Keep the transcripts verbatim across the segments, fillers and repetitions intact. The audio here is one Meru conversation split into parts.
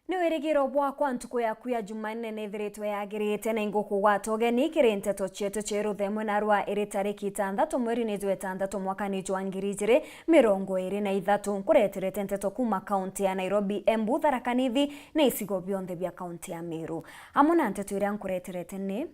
Ni wirigiro bwakwa ntuku yaku ya Jumanne ni ithiritwe yagirite, na ingukugwata ugeni kiri nteto cietu cia ruthemwe narua iri tariki itantatu mweri ni jwa itantatu mwakani jwa ngiri ijiri mirongo iri na ithatu. Nkureterete nteto kuuma kaunti ya Nairobi, Embu, Tharaka Nithi na icigo bionthe bia kaunti ya Meru. Amwe na nteto iria nkureterete ni: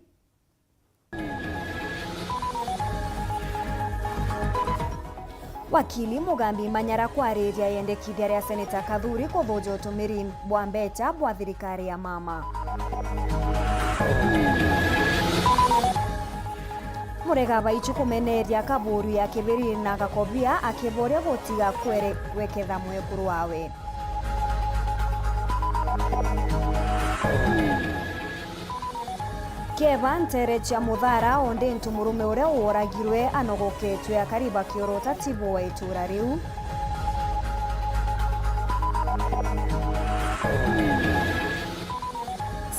Wakili Mugambi Manyara kwariria yendekithia ria Seneta Kathuri kuthuja utumiri bwa mbecha bwa thirikari ya mama. Murega Baichu kumeneria kaburu ya Kibiri na Gakobia akiboria gutiga kwere-, gweketha mwekuru wawe. Kieba nteere cia Muthara, o Ndintu murume uria woragirwe anogoketwe akari bakiorota tibo wa ituura riu.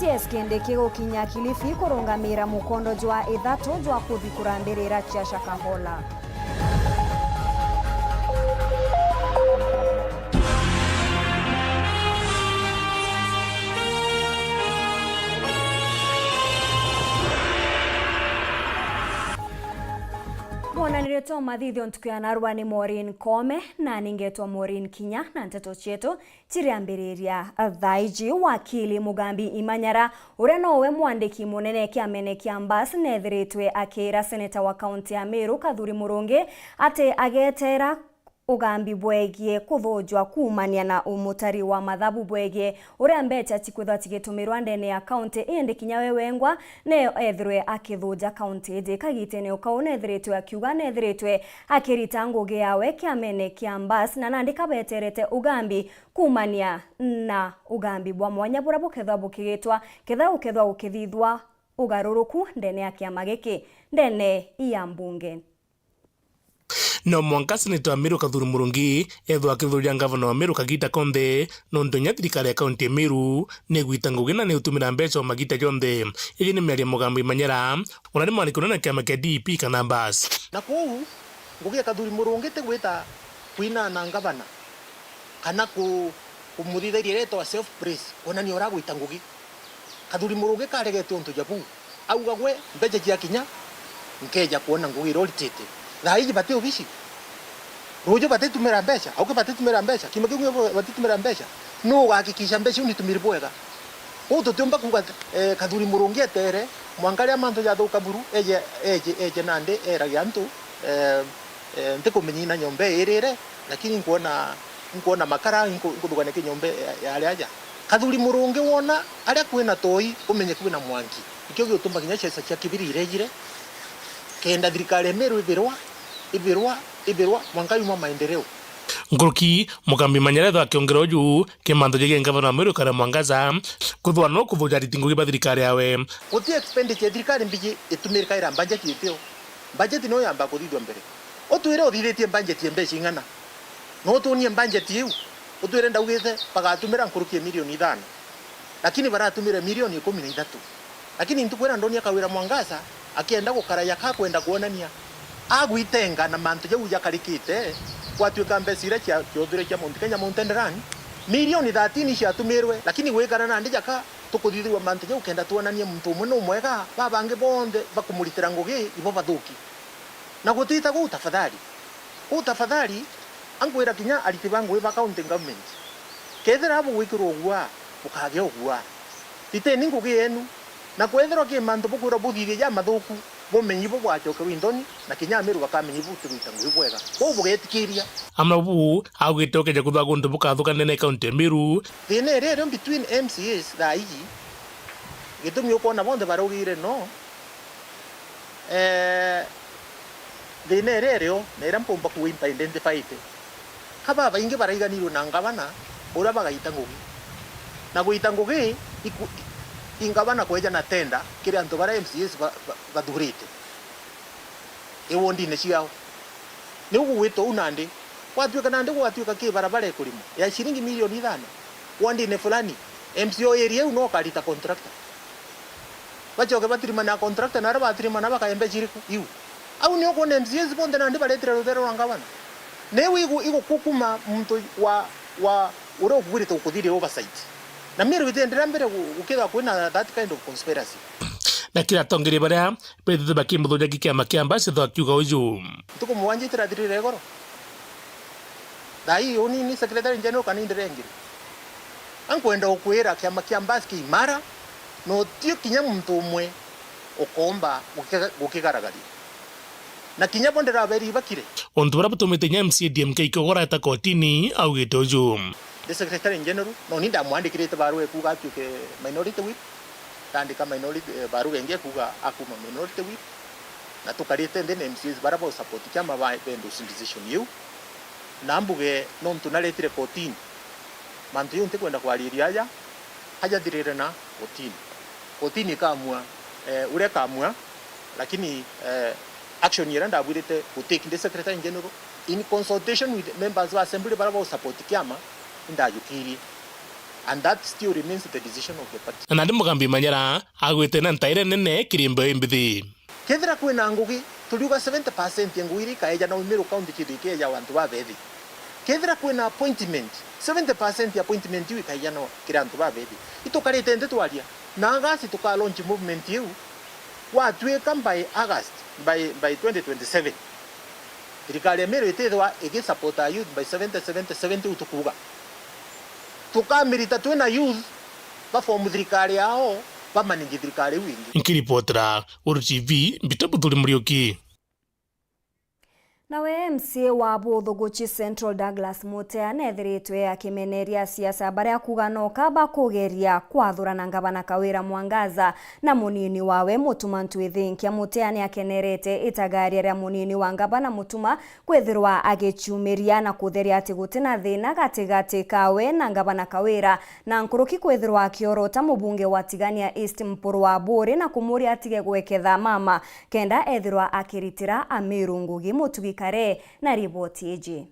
C S Kindiki gukinya Kilifi kurungamira mukondo jwa ithatu jwa kuthi kurambirira cia Shakahola. Mwonanirio twa mathithio ntuku ya narua ni Maureen Kome, na ningetwa Maureen Kinya, na nteto cietu ciriambiriria thaa iji. Wakili Mugambi Imanyara, uria nowe mwandiki munene kiamene kia Mbas, nethiritwe akiira seneta wa kaunti ya Meru, Kathuri Murungi, ati ageteera ugambi bwegie kuthujwa kuumania na umutari wa mathabu bwegie uria mbecha cikwithwa cigitumirwa ndene ya kaunti, indi kinya we wengwa ne ethirwe akithuja kaunti iji. Kagitene o kau nethiritwe akiuga nethiritwe akirita ngugi yawe kiamene kia Mbas, na nandi kabeterete ugambi kuumania na ugambi bwa mwanya buria bukethwa bukigitwa, ketha gukethwa gukithithwa ugaruruku ndene ya kiama giki, ndene ya mbunge. No mwanka seneta wa Meru Kathuri Murungi ethwa akithuria ngavana wa Meru kagita konthe, nontu inya thirikari ya kaunti ya Meru ni igwita ngugi na ni utumira mbecha o magita jonthe. Iji ni miario ya Mugambi Manyara, uria ni mwandiki munene kiama kia D P kana Mbas. Na kuu, ngugi ya Kathuri Murungi ti gwita kwinana ngavana, kana ku-, kumuthithiria iria itagwa self praise, kwonania uria agwita ngugi. Kathuri Murungi karegete untu ja buu. Auga gwe, mbecha ciakinya, nkeja kwona ngugi iria uritite. Thaa iji bati obici. Ruuju batitumira mbecha, auke batitumira mbecha, kiuma kiu gio batitumira mbecha. Nuu ugahakikisha mbecha iu nitumiri bwega? Uu tutiumba kuuga, eh, Kathuri Murungi etere, mwanka riria mantu jathuka buru, eje, eje, eje nandi erage antu, eh, eh, ntikumenyina nyomba iirire, lakini nkwona, nkwona makara, nku-, nkuthugania ki nyomba ya, ya aria aja. Kathuri Murungi wona aria kwina toi, umenye kwina mwanki. Nikio giutuma kinya ciaca cia Kibiri irejire, kenda thirikari ya Meru ibirwa, ibirwa, ibirwa, mwanka yuma maendeleo. Nkuruki, Mugambi Manyara ethwa akiongera uju, ki mantu jegie ngavana wa Meru Kawira Mwangaza, kwithwa no kuthuja ariti ngugi ba thirikari yawe. Guti expenditure ya thirikari mbiji itumirikaira budget itio. Budget no yamba kuthithua mbere. Utwire uthithitie budget ya mbeca ing'ana? No utuonie budget iu? Utwire ndaugite bagatumira nkuruki ya milioni ithano, lakini baratumire milioni ikumi na ithatu. Lakini ntuku iria ndonia Kawira Mwangaza akienda gukara yaka kwenda kwonania agwitenga na mantu jau jakarikite, gwatuika mbeca iria cia, ciothure cia Mount Kenya Mountain Run, milioni thirteen ciatumirwe, lakini gwikara nandi jaka tukuthithirwa mantu jau kenda twonanie muntu umwe nu mwega, babangi bonthe bakumuritira ngugi ibo bathuki. Na gutita guu tafadhali. Uu tafadhali, ankwira kinya ariti ba ngugi ba county government, kethira bugwikirwa uguaa, bukagea uguaa. Riteni ngugi yenu, na kwethirwa ki mantu bukwirwa buthithie jamathuku, Bumenyi bu bwacokerwe inthoni, na kinya Ameru bakamenya ibu butigwita ngugi bwega. Kwou bugetikiria. Amwe bu augite ukeja kwithirwa guntu bukathuka nene ya kaunti ya Meru. Thina iria irio between M C As thaa iji, gitumi ukwona bonthe barugire no, eh, thina iria irio na iria mpumba ku identified. Ka babaingi baraiganirwe na ngavana uria bagaita ngugi. Na guita ngugi iku-, i ngavana kweja na tenda kiri antu baria M C As ba-, ba-, bathurite i wondine ciao. Niu gugwitwa u nandi, gwatuika nandi gugatuika ki barabara ikurimwa ya ciringi milioni ithano wondine fulani, M C A o area iu no ukarita contractor. Bacoke batirimane na contractor, na aria batirimana bakae mbeca iriku? Iu. Au ni ukwona M C As bonthe nandi baretire ruthere rwa ngavana. Na iu igu-, igukukuma muntu wa, wa uria ukugwirite gukuthiria oversight. Na Meru itienderea mbere gu-, gukethirwa kwina that kind of conspiracy. Na kiri atongeria baria betite bakimuthuria ki kiama kia Ambassador akiuga uju. Ntuku mugwanja itirathirire igoro. Thaa ii uni ni Secretary General kana indirengire. Ankwenda gukwira kiama kia Ambassador ki imara, na utio kinya muntu umwe ukomba gukiga-, gukigaragaria. Na kinya bo ndiraberi ibakire. Untu buria butumite kinya M C A D M K Kiogora eta kotini augite uju. Ndi Secretary General, no ni ndamwandikirite barua ekuuga atuike Minority Whip, ndandika minority, eh, barua ingi ekuuga akuuma Minority Whip, na tukarite nthi na M C As baria ba support kiama ba, ba endorse decision iu. Na mbuge nontu naretire kotini, mantu jau ntikwenda kwariria aja, ajathirire na kotini. Kotini ikamua, eh, uria ikamua, lakini, eh, action iria ndabwirite gutake ndi Secretary General, in consultation with members ba assembly baria ba support kiama, indajukirie. And that still remains the decision of the party. Na nandi Mugambi Manyara agwite na ntaire nene kiri mbeu imbithi. Kethira kwina ngugi, turiuga seventy percent ya ngugi iria ikaeja na Meru County cithike ya antu babethi. Kethira kwina appointment, seventy percent ya appointment iu ikaeja na kiri antu babethi. Itukarite nthi twaria, na August tuka launch movement iu, gwatuika by August, by, by twenty twenty-seven, thirikari ya Meru itithwa igisupporta youth by seventy, seventy, seventy u tukuuga. Tukamirita twina youth, ba form thirikari yao, ba manage thirikari iu ingi. Nkiripotera Uru T V, Mbita Buthuri Muriuki. Nawe M C A wa Buthuguchi Central Douglas Mutea neethiritwe akimeneria asiasa baria akuuga noka bakugeria kwathurana ngavana Kawira Mwangaza na munini wawe Mutuma Ntwithinkia. Mutea ni akenerete itagaria ria munini wa ngavana Mutuma kwithirwa agicumiria na kutheria ati gutina thina gatigati kawe na ngavana Kawira, na nkuruki kwithirwa akiorota mubunge wa Tigania East Mpuru wa Buri na kumuria atige gweketha mama kenda ethirwa akiritira Amiru ngugi. Mutugi Kare na riboti iji.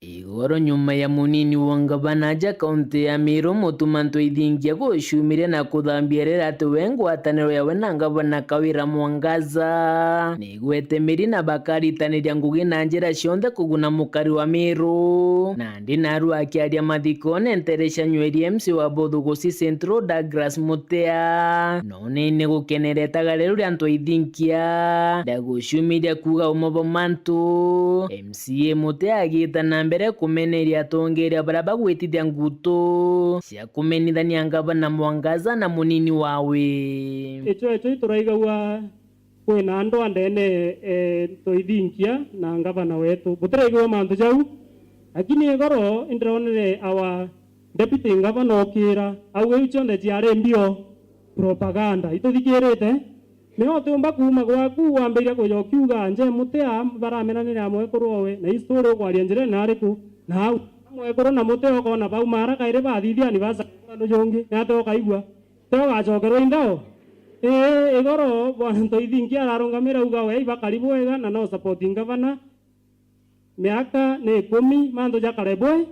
Igoro nyuma ya munini wa ngavana aja kaunti ya Meru Mutuma Ntwithingia gucumiria na kuthambia rira ati we ngwataniro yawe na ngavana Kawira Mwangaza ni igwete miri na bakaritaniria ngugi na njira cionthe kuguna mukari wa Meru. Nandi narua akiaria mathikone ntere cia Nyweria, M C A wa Buthuguchi Central Douglas Mutea nonene gukenera itagaria riu ria Ntwithingia ndagucumiria kuuga umo bwa mantu. M C A Mutea agiita na mbere kumeneria atongeria baria bagwitithia ngutu cia kumenithania ngavana Mwangaza na munini wawe. Icho, icho ituraigagua kwina andu andene, eh, Ntwithinkia na ngavana wetu. Butiraigua mantu jau, lakini igoro indironere our deputy ngavana okira, auga iu cionthe ciari mbio propaganda. Ituthikirite? Nio utiumba kuuma gwaku wambiria kuja ukiuga, "Nje Mutea baramenanire na mwekuru owe, na hii story ukwaria njirene ariku?" Na au, mwekuru na Mutea ukona bauma ara kairi bathithia anniversary andu jungi, ni atia ukaigua? Tio ugacokerwa inthao? Ii, igoro, Bwana Ntwithinkia ararungamira auga, "We ibakari bwega na no support ngavana." Miaka ni ikumi, mantu jakare bwe.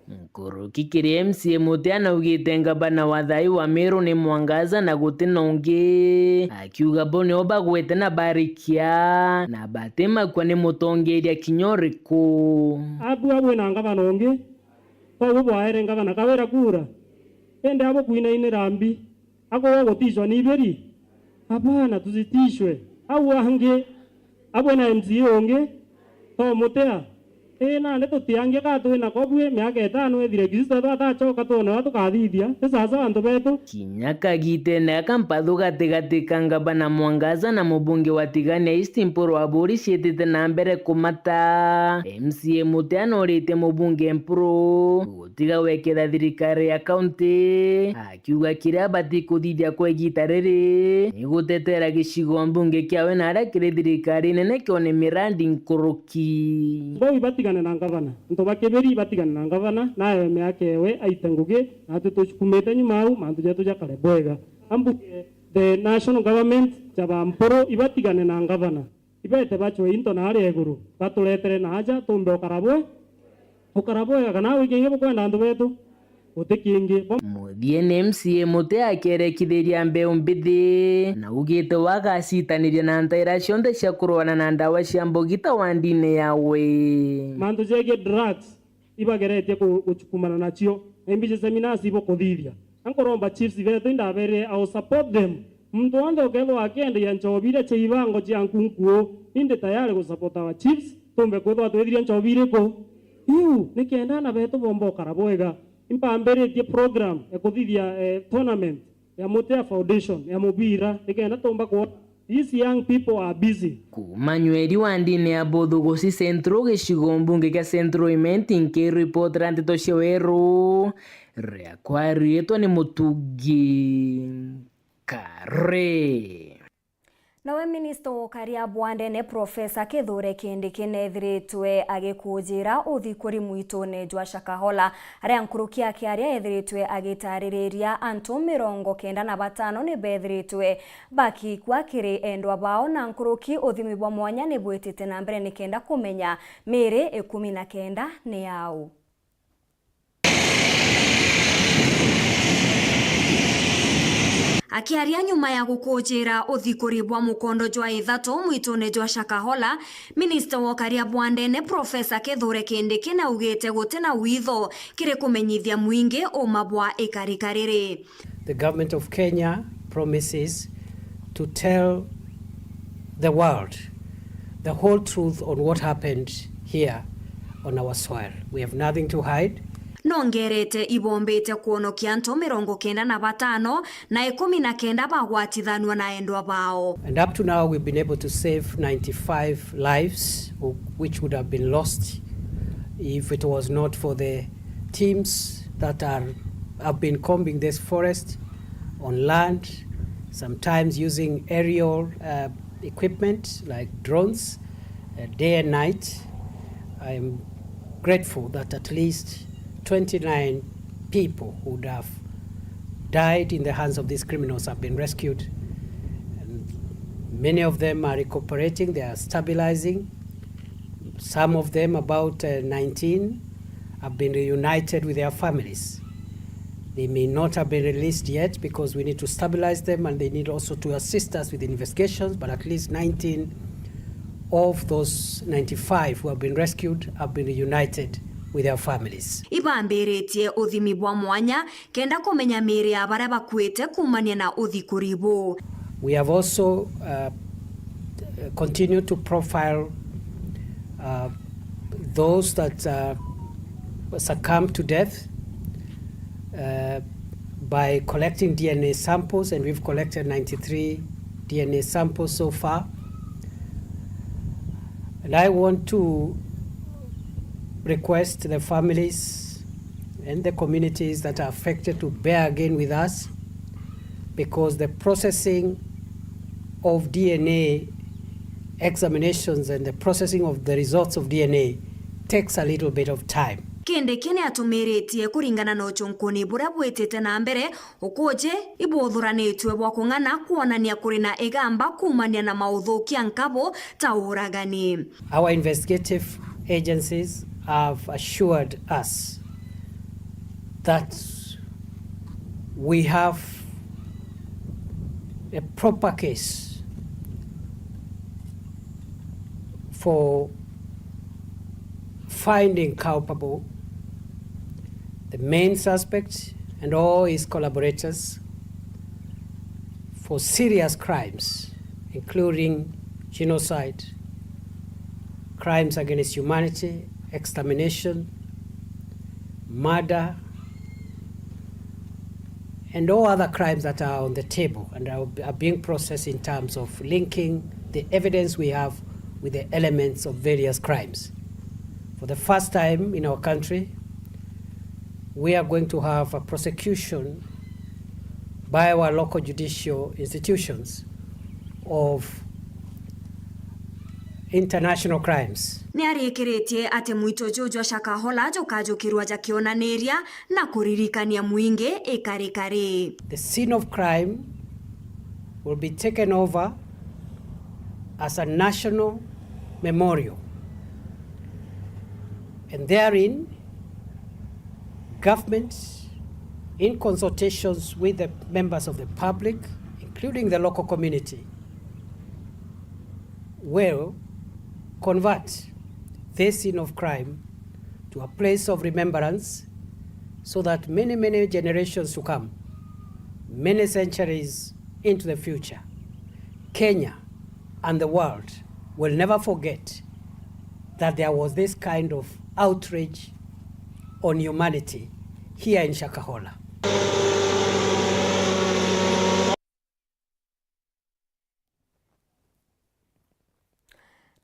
Nkuruki kiri M C A Mutea naugite ngavana wa thai wa Meru ni Mwangaza na guti na ungi, akiuga bo nio bagwete na barikia, na batimakua ni mutongeria kinya uriku. Abu abu ina ngavana ungi, koguo bwaere ngavana Kawira kura, indi abu kwinainira mbi. Akorwa gutishwa ni iberi? Hapana, tusitishwe. Au angi, abwe na M C A ungi, to Mutea. Ii, nandi tutiangia ka twina ko bui, miaka itano ithire, kisi twethwa atachoka twone uria tukathithia. Ti sawasawa antu betu. Kinya kagitene gaka mpathu gatigati ka ngavana Mwangaza na mubunge wa Tigania East Mpuru Aburi ciitite na mbere kumata. M C A Mutea nooritie mubunge Mpuru gutiga gwekera thirikari ya kaunti, akiuga kiria bati kuthithia kwa igita riri ni gutetera gicigo mbunge kiawe na aria kiri thirikari nene kione mirandi nkuruki. Mbau ibatigane na ngavana, antu ba Kibiri ibatigane na ngavana, naewe miaka ewe aite ngugi, natwi tukumite nyuma au, mantu jetu jakare bwega. Ambuge the national government, jaba Mpuru ibatigane na ngavana. Ibete bacwe into naaria iguru, baturetere naaja, tumbe ukara bwe-, ukara bwega, kana gwi kingi bukwenda antu betu? Guti kingi. Bo- Muthiene M C A Mutea akerekithiria mbeu mbithi, na augite we agacitaniria na ntaira cionthe cia kurwana na ndawa cia mbogita wandine yawe. Mantu jegie drugs, ibageretie ku-, guchukumana nacio, na imbi cia seminars ibukuthithia. Na nkuromba chiefs betu indaberire, I will support them. Muntu wonthe ukethirwa akienderia nchobi iria cia ibango cia nkunkuo, indi tayari gu support our chiefs, tumbe kwithirwa twithiria nchobi iriku iu, nikenda ana betu bomba ukara bwega. Impambiritie program ya kuthithia, eh, tournament ya Mutea Foundation ya mubira, nikenda tumba kwona these young people are busy. Kuuma nyweri wa ndini ya Buthuguci Central, gicigo mbunge kia Central Imenti, nkiripotera nteto cia weru, riakwa riitwa ni Mutugi Kare. Nawe minista wa ukaria bwa ndene, Profesa Kithure Kindiki, neethiritwe agikujira uthikuri mwitune jwa Shakahola, aria nkuruki akiaria eethiritwe agitaririria antu mirongo kenda na batano ni beethiritwe bakikua kiri endwa bao, na nkuruki uthimi bwa mwanya ni bwitite na mbere nikenda kumenya miiri ikumi na kenda ni yau. Akiaria nyuma ya gukujira uthikuri bwa mukondo jwa ithatu mwitune jwa Shakahola, minista wa ukaria bwa ndene, Profesa Kithure Kindiki, naugite guti na witho kiri kumenyithia mwingi uma bwa ikarika riri. The government of Kenya promises to tell the world the whole truth on what happened here on our soil. We have nothing to hide. Nongerete ibombite kwonokia antu mirongo kenda na batano na ikumi na kenda bagwatithanua na endwa bao. And up to now, we've been able to save ninety-five lives, who, which would have been lost if it was not for the teams that are, have been combing this forest on land, sometimes using aerial, uh, equipment like drones, uh, day and night. I'm grateful that at least twenty-nine people who would have died in the hands of these criminals have been rescued. And many of them are recuperating, they are stabilizing. Some of them, about, uh, nineteen, have been reunited with their families. They may not have been released yet because we need to stabilize them and they need also to assist us with investigations, but at least nineteen of those ninety-five who have been rescued have been reunited with their families. Ibambiritie uthimi bwa mwanya kenda kumenya miiri ya baria bakuite kuumania na uthikuri buu. We have also, uh, continued to profile, uh, those that, uh, succumbed to death, uh, by collecting D N A samples, and we've collected ninety-three D N A samples so far. And I want to request the families and the communities that are affected to bear again with us, because the processing of D N A examinations and the processing of the results of D N A takes a little bit of time. Kindiki ni atumiritie kuringana na uchunkuni buria bwitite na mbere, ukuji ibuthuranitue bwa kung'ana kwonania kuri na igamba kuumania na mauthukia nkabo ta uragani. Our investigative agencies have assured us that we have a proper case for finding culpable, the main suspect and all his collaborators for serious crimes, including genocide, crimes against humanity, extermination, murder, and all other crimes that are on the table and are, are being processed in terms of linking the evidence we have with the elements of various crimes. For the first time in our country, we are going to have a prosecution by our local judicial institutions of international crimes. Ni arikiritie ati mwito juu jwa Shakahola jukajukirwa ja kionaniria na kuririkania mwingi ikarikari. The scene of crime will be taken over as a national memorial, and therein government, in consultations with the members of the public, including the local community, will convert this scene of crime to a place of remembrance, so that many, many generations to come, many centuries into the future, Kenya and the world will never forget that there was this kind of outrage on humanity here in Shakahola.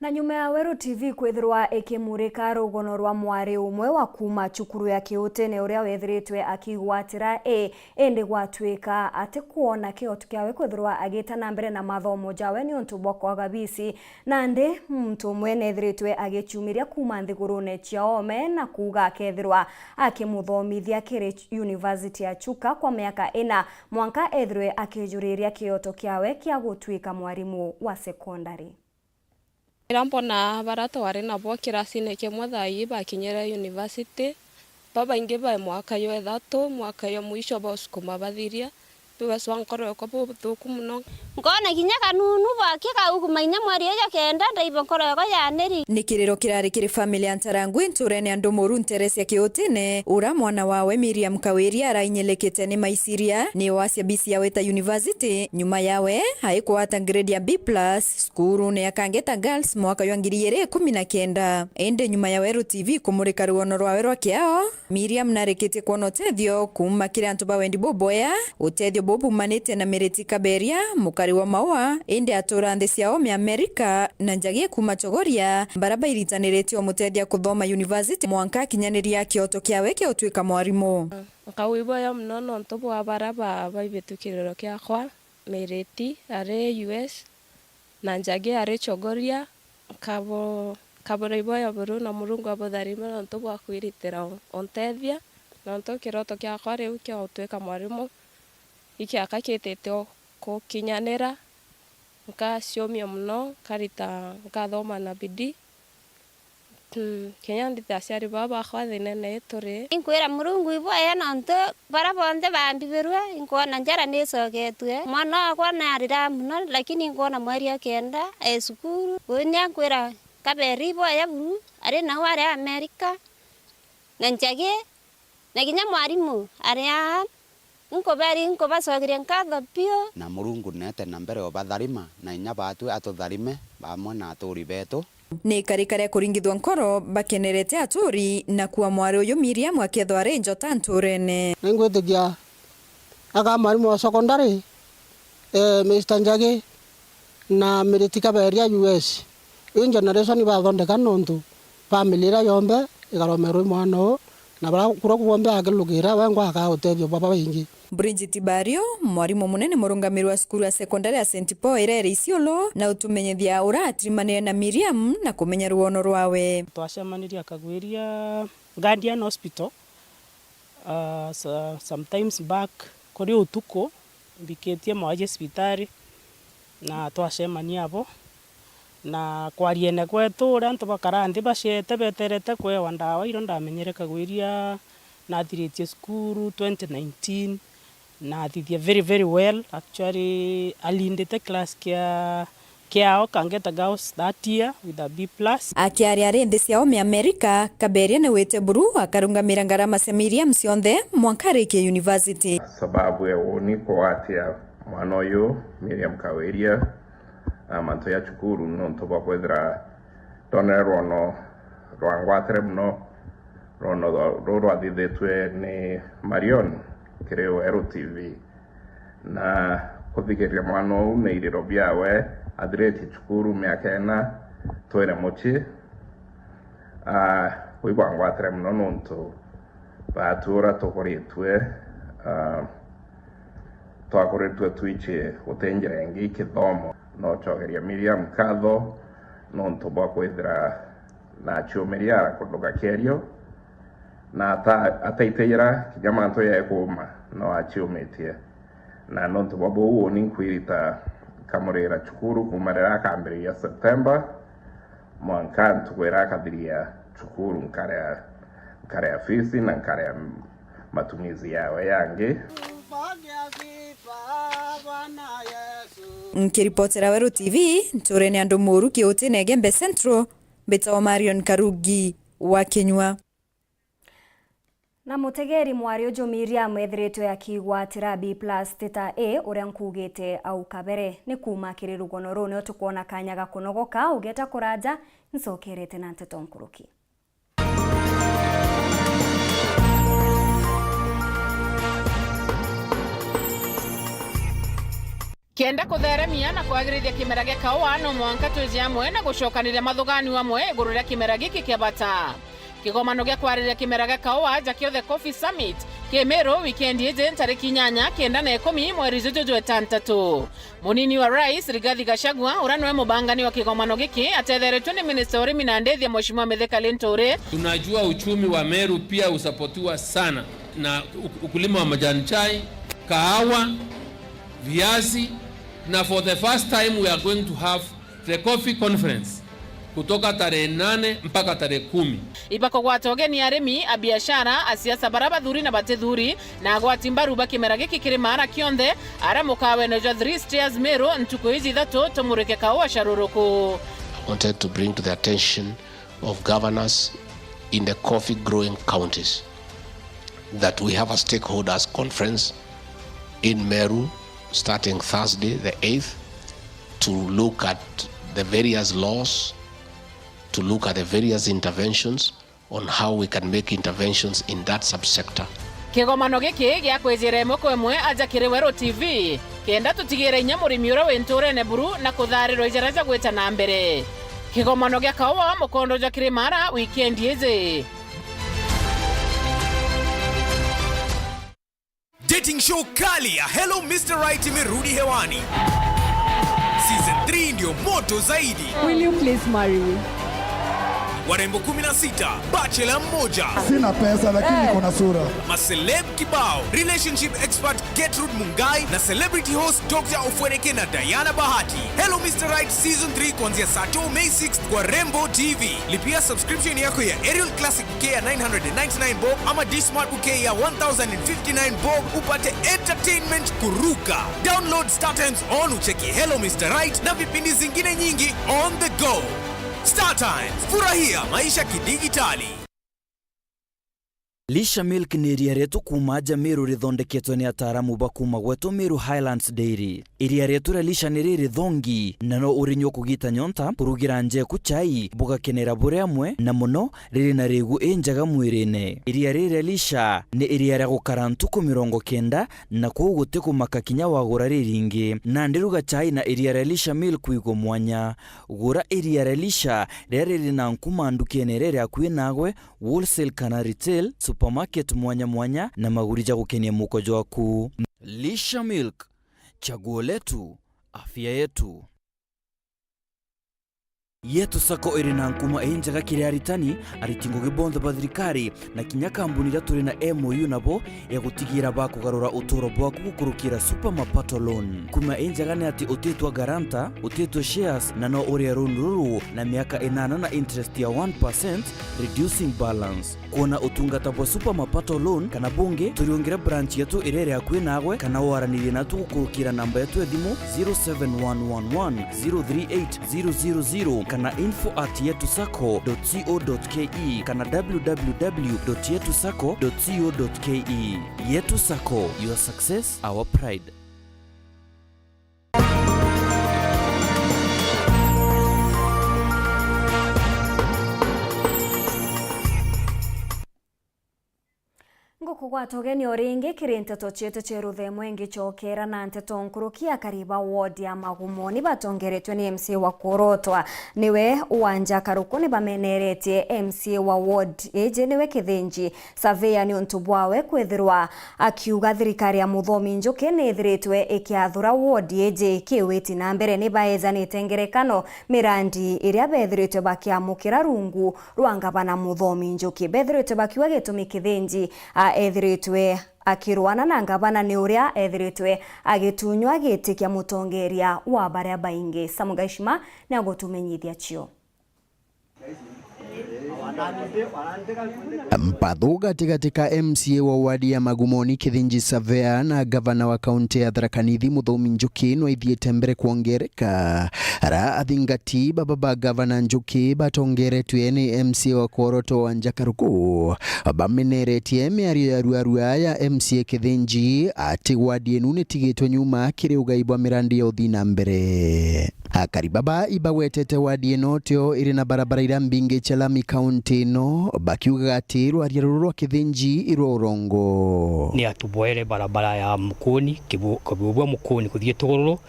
Na nyuma ya Weru T V kwithirwa ikimurika rugono rwa mwari umwe wa kuuma cukuru ya Kiutene uria wethiritwe akigwatira A, indi gwatwika atikwona kioto kiawe kwithirwa agita na mbere na mathomo jawe niuntu bwa kwaga bisi, nandi muntu umwe nethiritwe agicumiria kuuma nthigurune cia oome na kuuga akethirwa akimuthomithia kiri University ya Chuka kwa miaka ina, mwanka ethirwe akijuriria kioto kiawe kia gutwika mwarimu wa sekondari. Riria mbonaa baria twari nabo kirasine kimwe thaa ii bakinyire university, babaingi bai mwaka jwa ithatu, mwaka jwa mwisho bausukuma bathiria, biweswa nkoro yakwa buthuku mono. Nkona kinya kanunu baki kauguma inya mweri uju kenda, ndaigua nkoro yakwa yaniri. Ni kiriro kirari kiri family ya Ntarangwi nturene ya Ndumuru ntere cia Kiutine, ura mwana wawe Miriam Kawiria arainyilikite ni maiciria ni wacia bisi ya wita university, nyuma yawe aikwata grade ya B plus, Cukuru ni ya Kangeta Girls mwaka jwa ngiri igiri ikumi na kenda. Indi nyuma ya Weru T V kumurika rugono rwawe rwa kiao, Miriam narikitie kwona utethio kuuma kiri antu ba wendi buboya. Utethio buu bumanite na Miriti Kaberia, mukari wa Maua, indi atura nthi cia oome Amerika, na Njagi kuuma Chogoria, baria bairitaniritie umutethia kuthoma university mwanka akinyaniria kioto kiawe kia utwika mwarimu. Nkauigua iboya mono nontu bwa baria ba-, baibitukiriro kiakwa. Miriti ari U S, na Njagi ari Chogoria, nkabo-, nkabura iboya buru na Murungu abutharime nontu bwa kwiritira u-, untethia, nontu kiroto kiakwa riu kia utwika mwarimu ikiaka kitite o kukinyanira. Nkaciumia mono, nkarita, nkathoma na bidii. Mm, kinya ndite aciari baa bakwa thinene ii turi. Inkwira Murungu iboya nontu baria bonthe bambibirue, inkwona njara nicoketue. Mwana wakwa narira mono, lakini inkwona mweri o kenda e cukuru. Unya nkwira Kaberi iboya buru, ari nau ari Amerika, na Njagi, na kinya mwarimu ari aa. Nkuberi, nkubacokeria nkatho biu. Na Murungu neete na mbere ubatharima, na inya baatwi atutharime bamwe na aturi beetu. Ni ikarika ria kuringithua nkoro bakenerete aturi, na kuua mwari uyu Miriam akethwa ari njota nturene. Ningwitikia aka mwarimu wa secondary, eh, Mister Njagi na Miriti Kaberia U S. Ii generation bathondeka nontu family iria yonthe ikaromerwa i mwana uu, na baria kuria kuonthe akilugira, we ngwa akaa utethio bwa babaingi. Bridget Bario, mwarimu munene murungamiri wa cukuru ya sekondari ya Saint Paul iria iri Isiolo, na utumenyithia uria atirimanire na Miriam na kumenya ruono rwawe. Twacemanirie Kagwiria Guardian Hospital, ah, sa-, sometimes back kuri utuku, mbikitie mwaji cibitari, na twacemania abo. Na kwariene kwetu, uria antu bakaraa nthi baciete beterete kwewa ndawa, irio ndamenyere Kagwiria nathiritie cukuru twenty nineteen, nathithia very, very well. Actually, alindite class kia, kiao, Kangeta Girls that year with a B plus. Akiaria ari nthi cia oome Amerika, Kaberia ni wite buru akarungamira ngarama cia Miriam cionthe mwanka arikie university. Sababu ya uni kugwatia mwana uyu Miriam Kawiria, ah, mantu ya cukuru, nontu bwa kwithira ndonere rwono Rwangwatire mono rwono ruu rwathithitue ni Marion kiri Weru T V, na kuthikiria mwana uu ni iriro biawe athiritie cukuru miaka ina twire mucii. Ah, ui bwangwatire mono nontu baatu uria tukuritue, ah, twakuritue twici guti njira ingi kithomo. No cokeria Miriam nkatho nontu bwa kwithira na aciumiria ara kundu ga kierio, na ata-, ataitijira kinya mantu jae kuuma, no aciumitie. Na nontu bwa buu, uuni nkwirita nkamurira cukuru kuuma riria akambiriria Septemba, mwanka ntuku iria akathiria cukuru, nkarea, nkarea fees na nkarea matumizi yawe yangi. Nkiripotera Weru T V, nturene andu Muru Kiuti na Igembe Central, mbitawa Marion Karugi wa Kinyua. Na mutegeri mwari uju Miriam ethiritwe akigwatira B plus theta A, uria nkugite au kabere. Ni kuuma kiri rugono ruu nio tukwona kanya ga kunogoka, ugeta kuraja, ncokerete na nteto nkuruki. Kenda kutheremia na kwagirithia kimera gia kaua, no mwanka twiji amwe na gucokaniria mathuganu amwe iguru ria kimera giki kia bata. Kigomano gia kwariria kimera gia kaua ja Kiothe Coffee Summit ki Meru wikendi iji ntariki inyanya, kenda na ikumi mweri juju jwa itantatu. Munini wa Rais Rigathi Gachagua, uria niwe mubangani wa kigomano giki, atetheretwe ni Minister wa Urimi na Ndithia, Mheshimiwa Mithika Linturi. Tunajua uchumi wa Meru pia usapotiwa sana na uk-, ukulima wa majani chai, kahawa, viazi, na for the first time we are going to have the coffee conference kutoka tarehe nane mpaka tarehe kumi. Ibakugwata ugeni arimi, abiashara, asiasa bara bathuri na batithuri, na agwati mbaru ba kimera giki kiri maara kionthe, ara mukawene jwa Three Stairs Meru ntuku iji ithatu tumurike kaua caruruku. I wanted to bring to the attention of governors in the coffee growing counties that we have a stakeholders conference in Meru starting Thursday the eighth to look at the various laws, to look at the various interventions on how we can make interventions in that subsector. Kigomano giki gia kwijira imwe kwa imwe aja kiri Weru T V, kenda tutigire inya murimi uria wi nturene buru na kutharirwa ijara ja gwita na mbere. Kigomano gia kaua mukondo jwa Kirimara wikendi iji. Dating show kali ya Hello Mister Right imerudi hewani. Season three ndio moto zaidi. Will you please marry me? Warembo kumi na sita, bachelor mmoja. Sina pesa, lakini niko na sura. Maceleb kibao, relationship expert Gertrude Mungai na celebrity host Doctor Ofweneke na Diana Bahati. Hello Mister Right Season three kuanzia saa two May sixth kwa Rembo T V. Lipia subscription yako ya Aerial Classic Bouquet ya nine hundred and ninety-nine bob ama Dish Smart Bouquet ya one thousand and fifty-nine bob upate entertainment kuruka. Download StarTimes On ucheki Hello Mister Right na vipindi zingine nyingi on the go. StarTimes, furahia maisha kidigitali. Lisha Milk ni iria rietu kuuma aja Meru rithondeketwe ni ataaramu ba kuuma gwetu Meru Highlands Dairy. Iria rietu ria Lisha ni riri thongi, na no urinyua kugita nyonta, kurugira njeku chai, bugakenera buri amwe, na mono riri na rigu injega mwirine. Iria riri ria Lisha ni iria ria gukara ntuku mirongo kenda, na kwou guti kumaka kinya wagura riringi. Nandi ruga chai na iria ria Lisha Milk wigwe mwanya. Gura iria ria Lisha riria riri na nkuma ndukene iria iri akui nagwe, wholesale kana retail, supermarket mwanya mwanya, na maguri ja gukenia muko jwaku. Lisha Milk, chaguo letu, afya yetu. Yetu Sacco iri na nkuma injega kiri aritani, ariti ngugi bonthe ba thirikari, na kinya kambuni iria turi na M O U nabo ya gutigira bakugarura uturo bwaku gukurukira Super Mapato Loan. Nkuma injega ni ati utitwa guarantor, utitwa shares, na no urie loan ruru na miaka inana na interest ya one percent, reducing balance. Kwona utungata bwa Super Mapato Loan kana bungi, turiungire branch yetu iria iri akui nagwe, kana waranirie natu gukurukira namba yetu ya thimu zero seven one one one zero three eight zero zero zero kana info at yetu sacco dot co dot K E kana W W W dot yetu sacco dot co dot K E. Yetu Sacco, your success, our pride. Ngukugwata ugeni o ringi kiri nteto cietu cia ruthemwe ngicokera na nteto nkuruki. Akari ba ward ya Magumoni batongeretwe ni M C A wa kuorotwa niwe Wanja Karuku nibameneretie M C A wa ward iji niwe Kithinji Surveyor niuntu bwawe kwithirwa akiuga thirikari ya Muthomi Njuki niithiritwe ikiathura ward iji ikiwiti na mbere. Nibaejanite ngerekano mirandi iria bethiritwe bakiamukira rungu rwa ngavana Muthomi Njuki. Bethiritwe bakiuga gitumi Kithinji a ethiritwe akirwana na ngavana ni uria ethiritwe agitunywa giti kia mutongeria wa baria baingi. Sam Gaishima niagutumenyithia cio. Mpathu gatigati ka M C A wa wadi ya Magumoni Kithinji Surveyor na gavana wa kaunti ya Tharaka Nithi Muthomi Njuki no ithiite mbere kwongereka. Ara athingati baba ba gavana Njuki batongeretwe ni M C A wa kuorotwa Wanja Karuku bameneretie miario ya ruarua ya M C A Kithinji ati wadi inu nitigitwe nyuma kiri ugai bwa mirandi ya uthii na mbere. Akari baba ibagwetete wadi ino tio iri na barabara iria mbingi cia lami kaunti ino, bakiugaga ati rwaria ruru rwa Kithinji irwa urongo. Ni atuboere barabara ya Mukuni, kibu-, kibugu bwa Mukuni kuthii Tugururu,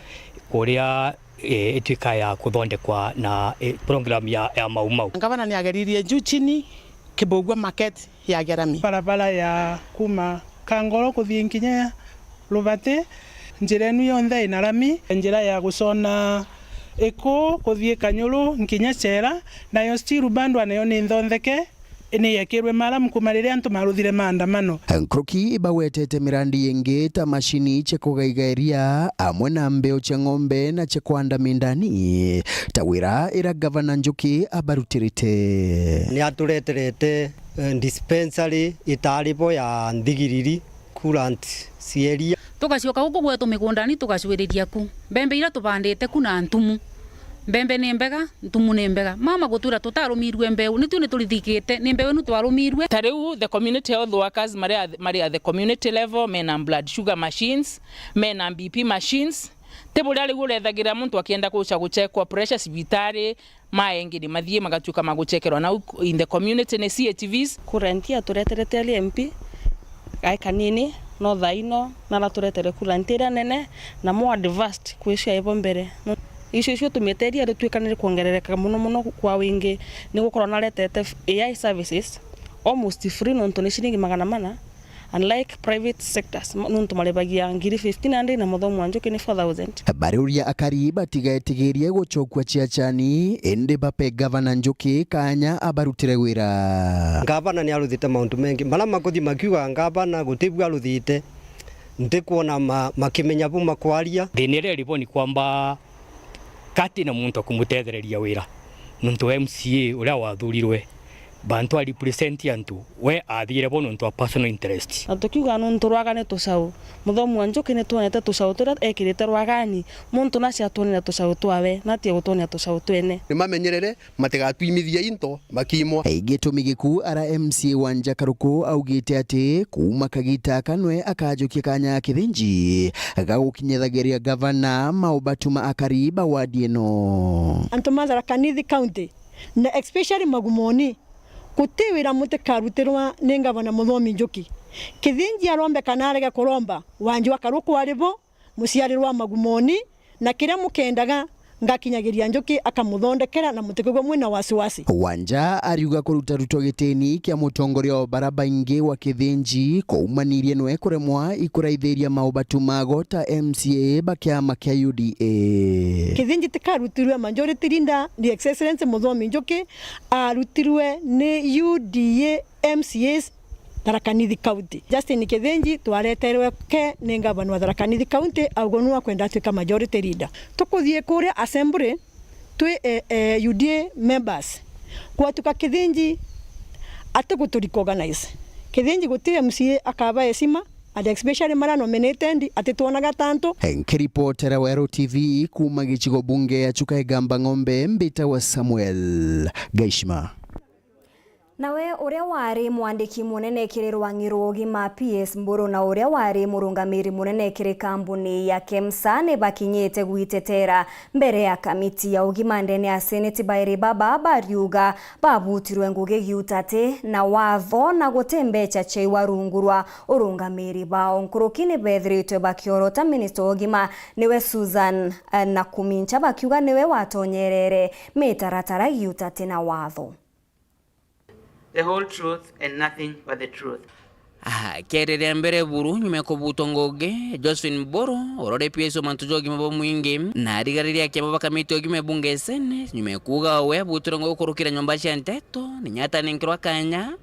kuria, eh, itwika ya kuthondekwa na, eh, program ya, ya Mau Mau. Ngavana ni ageririe juu chini, Kibogua Market ya Gerami. Barabara ya kuma Kangoro kuthii nkinya Rubati, njira inu yonthe ina rami. Njira ya gucona Iku kuthii Kanyuru nkinya Chera, nayo still bado nayo ni nthontheke, ni yekirwe maramu kuma riria antu maruthire maandamano. Nkuruki ibagwetete mirandi ingi ta mashini cia kugaiga iria, amwe na mbeu cia ng'ombe na cia kwanda mindani, ta wira ira gavana Njuki abarutirite. Ni atureterete, eh, dispensary itari bo ya Nthigiriri, coolant cia iria. Tugacoka guku gwetu migundani, tugacwiriria ku. Mbembe iria tubandite ku na ntumu. Mbembe ni mbega, ntumu ni mbega. Mama gutwira tutarumirue mbeu, ni tui ni turithikite, ni mbeu inu twarumirue. Ta riu the community health workers mari a, mari a the community level, mena blood sugar machines, mena B P machines. Ti buria riu urethagira muntu akienda kuca guchekwa pressure cibitari, maengi ni mathii magatuika ma guchekerwa nau in the community ni C H Vs. Coolant atureterete ari M P, gai kanini, no thaa ino naraturetere coolant iria nene na more advanced kwi cio ibo mbere. Icio, icio tumite iria rituika ni rikwongerereka mono mono kwa wingi, ni gukorwa naretete A I services almost free nontu ni ciringi magana mana. Unlike private sectors, m-, nontu maribagia ngiri fifteen hundred na Muthomi wa Njuki ni four thousand. Bariuria akari batigetigirie gucokua ciachani, indi bape gavana Njuki kanya abarutire wira. Gavana ni aruthite mauntu mengi, maria makuthi makiuga gavana gutibu aruthite, ntikwona ma-, makimenya bu makwaria. Thina iria iribo ni kwamba kati na muntu akumutethereria wira, nontu M C A uria wathurirwe, bantu a represent antu, we athire bo nontu a personal interest. Na tukiuga nontu rwagani tucau, Muthomi wa Njuki ni twonete tucau turia ekirite rwagani, muntu naci atwonere tucau twawe, nati egutwonera tucau twene. Ni mamenyerere, matigatwimithie into makiimwa. Gitumi giku ara M C A Wanja Karuku augite ati kuuma kagita aka nwe akajukia kanya Kithinji ga gukinyithagiria gavana maubatu ma akari ba wadi ino. Antu ma Tharaka Nithi County, na especially Magumoni, guti wira mutikarutirwa ni gavana Muthomi Njuki. Kithinji arombe kana arege kuromba, Wanjwa Karuku ari bo, muciarirwa Magumoni, na kiria mukendaga ngakinyagiria Njuki akamuthondekera na mutikwigua mwina wasiwasi. Wanja ariuga kurutarutwa gitini kia mutongoria wa bara baingi wa Kithinji kwaumanirie nwe kuremwa ikuraithiria maubatu mago ta M C A ba kiama kia U D A. Kithinji tikarutirwe majority leader, the Excellency Muthomi Njuki arutirwe ni U D A M C As Tharaka Nithi County. Justin Kithinji twareterwe ke ni ngavana wa Tharaka Nithi County, augo nu akwenda atuika majority leader. Tukuthii kuria assembly twi, eh, eh, U D A members. Gwatuka Kithinji atigutu recognize. Kithinji guti M C A akaba heshima, and especially mara nominated, atitwonaga ta antu. Nkiripotera Weru T V kuuma gicigo bunge ya Chuka Igamba Ng'ombe, mbitawa Samuel Gaishima. Nawe uria wari mwandiki munene kiri rwang'i rwa ugima P S Mburu na uria wari murungamiri munene kiri kambuni ya KEMSA ni bakinyite gwitetera mbere ya kamiti ya ugima ndene ya Seneti. Bairi baba bariuga babutirwe ngugi giutati na watho na guti mbecha ciaigwa rungu rwa urungamiri bao. Nkuruki ni bethiritwe bakiorota minista wa ugima niwe Susan, eh, Nakumincha, bakiuga niwe watonyerere mitaratara giutati na watho. The whole truth and nothing but the truth. Aha, kerere mbere buru nyuma ya kubutwa ngugi, Josephine Mburu, urore P S wa mantu ja ugima bwa mwingi, na arigariria akiama ba kamiti ya ugima ya bunge ya Senate, nyuma ya kuuga we abutirwe ngugi kurukira nyomba cia nteto, ni nyata nenkirwa kanya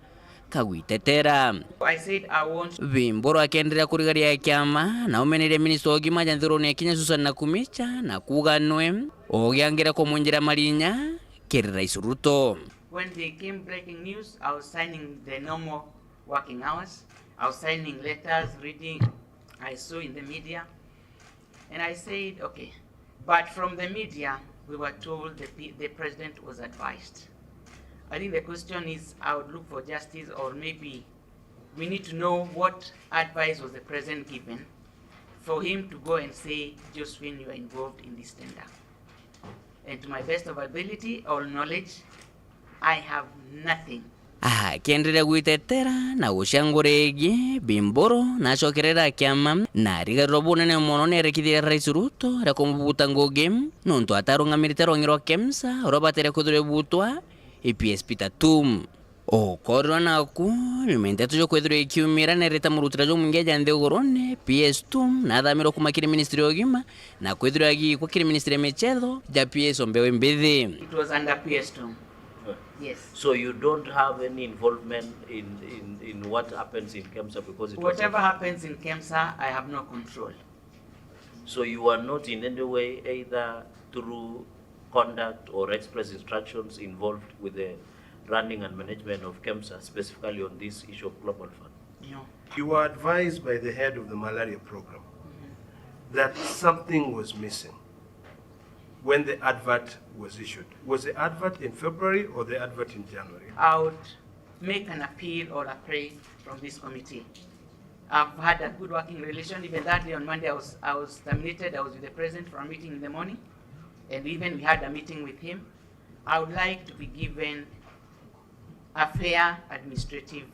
ka gwitetera. I said I want. Bi Mburu akienderea kurigaria akiama, na umeneria minista wa ugima ja nthigurune ya Kenya Susan Nakumincha, na kuuga nwe ugiangira kumwinjira marinya kiri Rais Ruto. When they came breaking news, I was signing the normal working hours. I was signing letters, reading, I saw in the media. And I said, okay. But from the media, we were told the, pe- the president was advised. I think the question is, I would look for justice, or maybe we need to know what advice was the president given for him to go and say, Josephine, you are involved in this tender. And to my best of ability or knowledge, I have nothing. Akienderea gwitetera na gucangura igi, Bi Mburu nacokerera kiama na arigarirwa bunene mono ni erekithia ria Rais Ruto ria kumubuta ngugi, nontu atarungamirite rwang'i rwa KEMSA uria batere kwithirwa ibutwa i P S Peter Tum. Ukorirwa naku, nyuma ya nteto cia kwithirwa ikiumira nerita murutira jumwingi ja nthigurune, P S Tum nathamirwe kuma kiri ministry ya ugima na kwithirwa agikwa kiri ministry ya michetho ja P S o mbeu mbithi. It was under P S Tum. Yes. So you don't have any involvement in, in, in what happens in KEMSA because it was. Whatever happens in KEMSA, I have no control. So you are not in any way either through conduct or express instructions involved with the running and management of KEMSA, specifically on this issue of Global Fund? No. You were advised by the head of the malaria program that something was missing when the advert was issued. Was the advert in February or the advert in January? I would make an appeal or a prayer from this committee. I've had a good working relation. Even that day on Monday, I was, I was terminated. I was with the president for a meeting in the morning, and even we had a meeting with him. I would like to be given a fair administrative,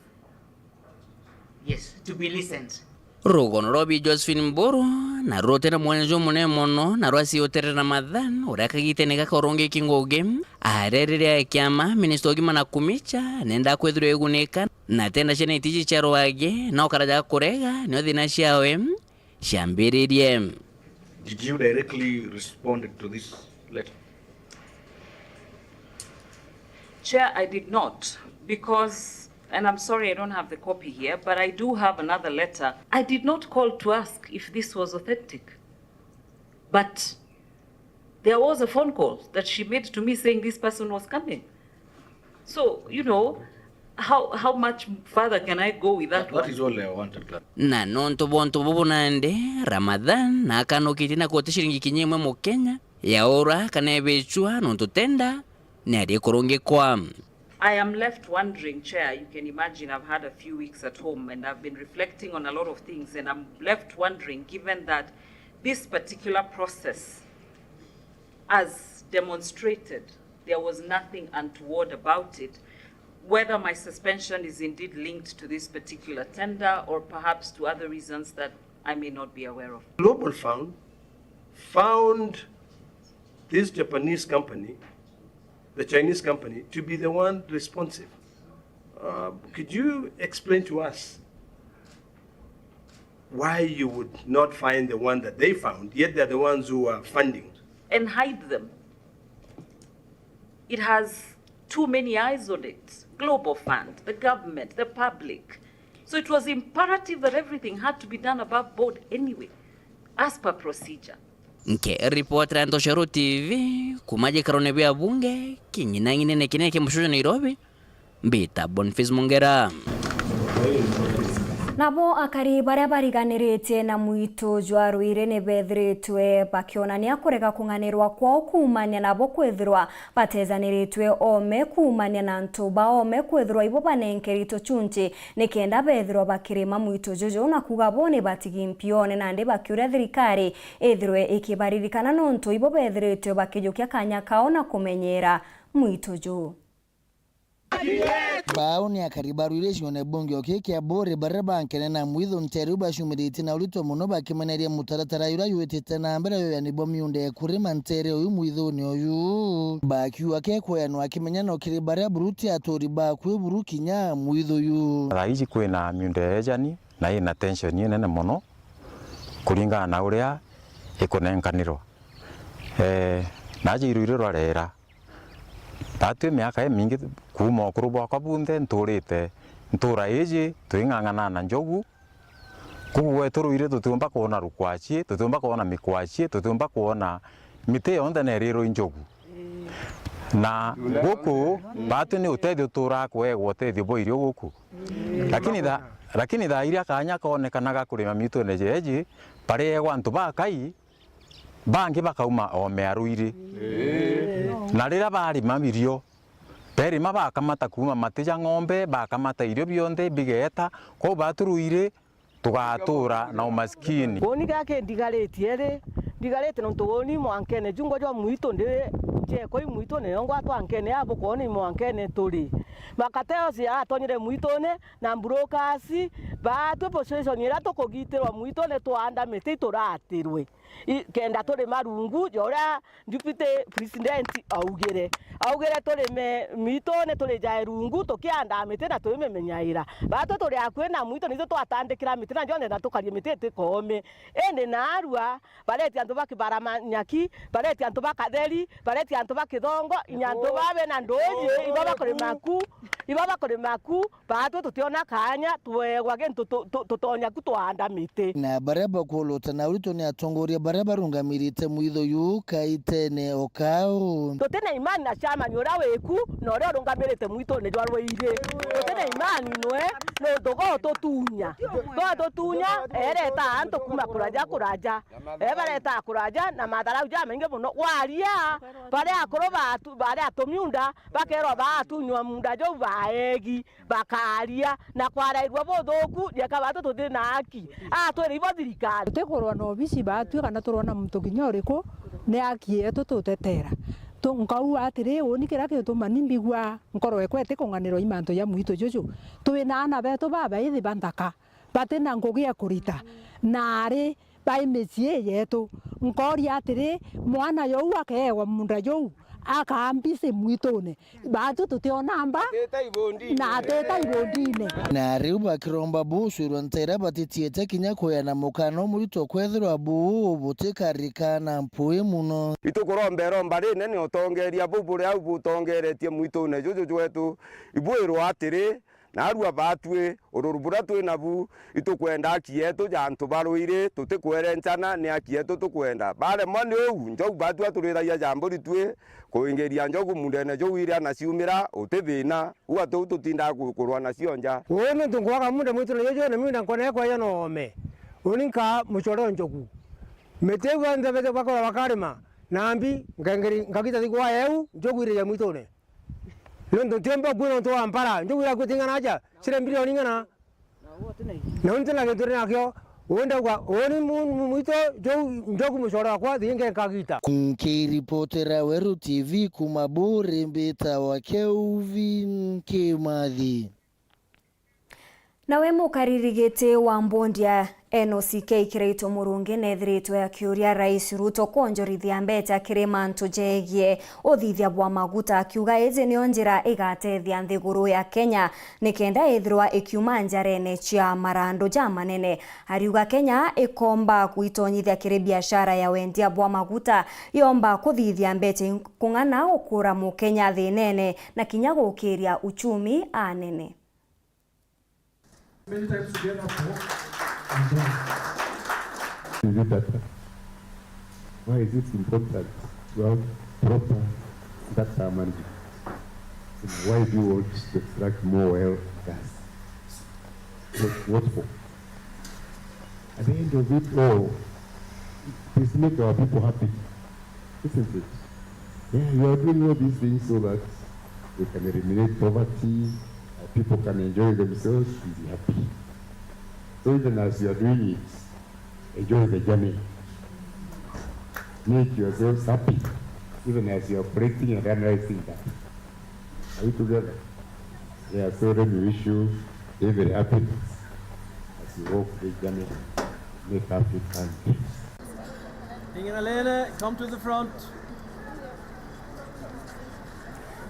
yes, to be listened. Rugono rwa bi Josephine Mburu na rutena mwanya jumunene mono na rwa Sioterera Mathan, uria kagitene gaka urungiki ngugi, arerire kiama minista ugima Nakumincha nenda kwithirwa igunika na tenda cia nitiji cia rwagi na ukara ja kurega nio thina ciawe ciambiririe. Did you directly respond to this letter? Chair, I did not, because, and I'm sorry I don't have the copy here, but I do have another letter. I did not call to ask if this was authentic, but there was a phone call that she made to me saying this person was coming. So, you know, how, how much further can I go with that one? That is all I wanted, Clara. Na nontu bwa untu bubu nandi, Ramadhan nakanukitie na kuti ciringi kinya imwe Mukenya ya ura kana ebicua nontu tenda ni ari kurungikwa. I am left wondering, Chair, you can imagine I've had a few weeks at home and I've been reflecting on a lot of things, and I'm left wondering, given that this particular process, as demonstrated, there was nothing untoward about it, whether my suspension is indeed linked to this particular tender or perhaps to other reasons that I may not be aware of. Global Fund found this Japanese company, the Chinese company, to be the one responsive. Uh, could you explain to us why you would not find the one that they found, yet they're the ones who are funding? And hide them. It has too many eyes on it. Global Fund, the government, the public. So it was imperative that everything had to be done above board anyway, as per procedure. Nkiripotera Ntoshero T V, kuma gikarone bia bunge, king'inang'inene kinene kia mucii jwa Nairobi, mbita Boniface Mongera. Nabo akari baria bariganiritie na mwitu jwa Ruiri ni bethiritwe bakionania kurega kung'anirwa kwao kuumania nabo kwithirwa batejaniritwe oome kuumania na antu ba oome kwithirwa ibo banenkeri tuchunchi nikenda bethirwa bakirima mwitu juju, na kuuga bo ni batigi mpione, nandi bakiuria thirikari ithirwe ikibaririkana nontu ibo bethiritwe bakijukia kanya kao na kumenyera mwitu juu. Bau ni akari ba Ruiri gicione bunge o kii kia Buuri baria bankene na mwithu nteere iu baciumiritie na urito mono bakimeneria mutaratara juria jwitite na mbere jwa ueani bwa miunda ya kurima nteere uyu mwithune uyu. Bakiuga kekweanwa kimenyano kiri baria buru ti aturi ba kwi buru kinya mwithu uyu. Thaa iji kwina miunda ya ejani na ina tension inene mono kuringana na uria ikunenkanirwa. Eh, naja iru iria rwarera. Batwi miaka imingi kuuma ukuru bwakwa bunthe nturite ntura iji twing'ang'ana na njogu. Kuku gwetu Ruiri tutiumba kwona rukwaci, tutiumba kwona mikwaci, tutiumba kwona miti yonthe nerirwe i njogu. Na guku batwi ni utethio turaa kuegwa utethio bwa irio guku. Lakini tha-, lakini thaa iria kanya koonekanaga kurima mitune jeji, bariegwa antu bakai, bangi bakauma oome ya Ruiri. Na riria barima irio, berima bakamata kuuma mati ja ng'ombe, bakamata irio bionthe bigeeta, kwou batu Ruiri tugatuura na umaskini. Uuni gaki ndigaritie ri, ndigarite nontu uuni mwankene jungwa jwa mwitu ndi njeko i mwitune yongwa twankene ya bukoona i mwankene turi. Makateo cia atonyire mwitune na mburukasi, batwi position iria tukugitirwa mwitune twaanda miti ituratirwe. I-, kenda turima rungu ja uria Deputy President augire. Augire turime mitune, turijae rungu, tukiandaa miti na tuimimenyaira. Batwi turi akui na mwitu, nitwi twatandikira miti na jonthe na tukarie miti itikoome. Indi naarua, baretie antu ba Kibaramanyaki, baretie antu ba Katheri, baretie antu ba Kithongo, inya antu babe na nduuji, iba bakurima ku, iba bakurima ku, Baatwi tutiona kaanya tweegwa gintu tu-, tu-, tutonya ku twaanda miti. Na baria bakuuluta na urito ni atongoria baria barungamirite mwitho juu kaitene o kau. Tuti na imani na chairman uria wiku na uria urungamirite mwitune jwa Ruiri. Tuti na imani nwe, nontu gotutunya. Gotutunya, ereta antu kuuma kuraja kuraja. Ebareta kuraja na matharau jamaingi mono. Waria, baria akuru baatu-, baria atumiunda, bakeerwa baatunywa muunda juu baegi. Bakaaria na kwarairua buthuku, rieka baatu tuti na haki. Atwire ibo thirikari. Tutikurwa na obici baatwi kana turwa na muntu kinya uriku, ni haki yetu tutetera. Tu-, nkauga atiri, uuni kiria gituma ni mbigua nkoro ekwa itikung'anirwa i mantu ja mwitu juju. Twi na aana betu babaithi ba nthaka, bati na ngugi ya kurita. Naari bai micii yetu. Nkooria atiri, mwana jou akeegwa muunda jou, akaambisi mwitune, baatwi tutiona mba na atita ibundine. Na riu bakiromba bucwirwa nteera batitiite kinya kweana mukana umurito kwethirwa buu butikarika na mpui mono. Itukuromba iromba rinene utongeeria buu buri au butongeeretie mwitune juju jwetu, ibwirwa atiri, Naarua baatwi, ururu buria twi nabu, itukwenda haki yetu ja antu ba Ruiri, tutikwerencana, ni haki yetu tukwenda. Baremwa ni uu, njogu baatwi aturiragia ja mburi twi, kuingiria njogu muundene juu iria naciumira, uti thiina. Uu ati uu tutindaa ku-, kurwa nacio nja. Uu nontu nkwaga muunda mwitune juju, na miunda nkona ekwa yo noome. Uuni nkaa mucore o njogu. Miti iu yonthe bete bakorwa bakarima, nambi, nkengeri-, nkagita thigwa yeu, njogu iria ja mwitune. Nontu ntiumba kwina untu wa mpara, njugu iraku iting'ana aja, ciri mbirioni ing'ana. Na unti na gintu ri nakio, uu ndauga, uuni mu-, mu-, mwito, jou, njogu mucore wakwa, thiinge nkagita. Nkiripotera Weru T V kuuma Buuri, mbitawa Kelvin Kimathi. Nawe mukariri giti wa mbondi ya N O C K Kiraitu Murungi neethiritwe akiuria Rais Ruto kwonjorithia mbeca kiri mantu jegie uthithia bwa maguta, akiuga iji niyo njira igatethia nthiguru ya Kenya nikenda ithirwa ikiuma njarene cia marandu jamanene. Ariuga Kenya ikomba gwitonyithia kiri biashara ya wendia bwa maguta, yomba kuthithia mbeca kung'ana gukura Mukenya thinene na kinya gukiria uchumi anene. Many times together for and done. Is it that? Why is it important to have proper data management? Why do you want to extract more oil and gas? What for? At the end of it all, it is make our people happy, isn't it? Yeah, you are doing all these things so that we can eliminate poverty, uh, people can enjoy themselves and be happy. So even as you are doing it, enjoy the journey. Make yourselves happy, even as you are collecting and analyzing that. Are we together? Yeah, so let me wish you every happiness as you walk this journey. Make Africa great. Inginalele, come to the front.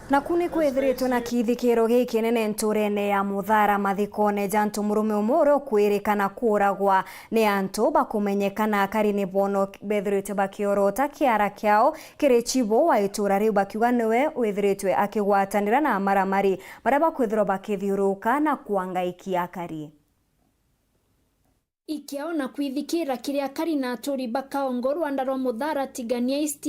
Naku ni kwithiritwe na kithikiro gikinene ntuurene ya Muthara, mathikone ja antu murume umwe uria ukwirikana kuuragwa ni antu bakumenyekana akari ni bono bethiritwe bakiorota kiara kiao kiri chibo wa ituura riu, bakiuga niwe withiritwe akigwatanira na amaramari baria bakwithirwa bakithiuruka na kwangaikia akari. Ikiao na kwithikira kiri akari na aturi ba Kaongo rwanda rwa Muthara Tigania East,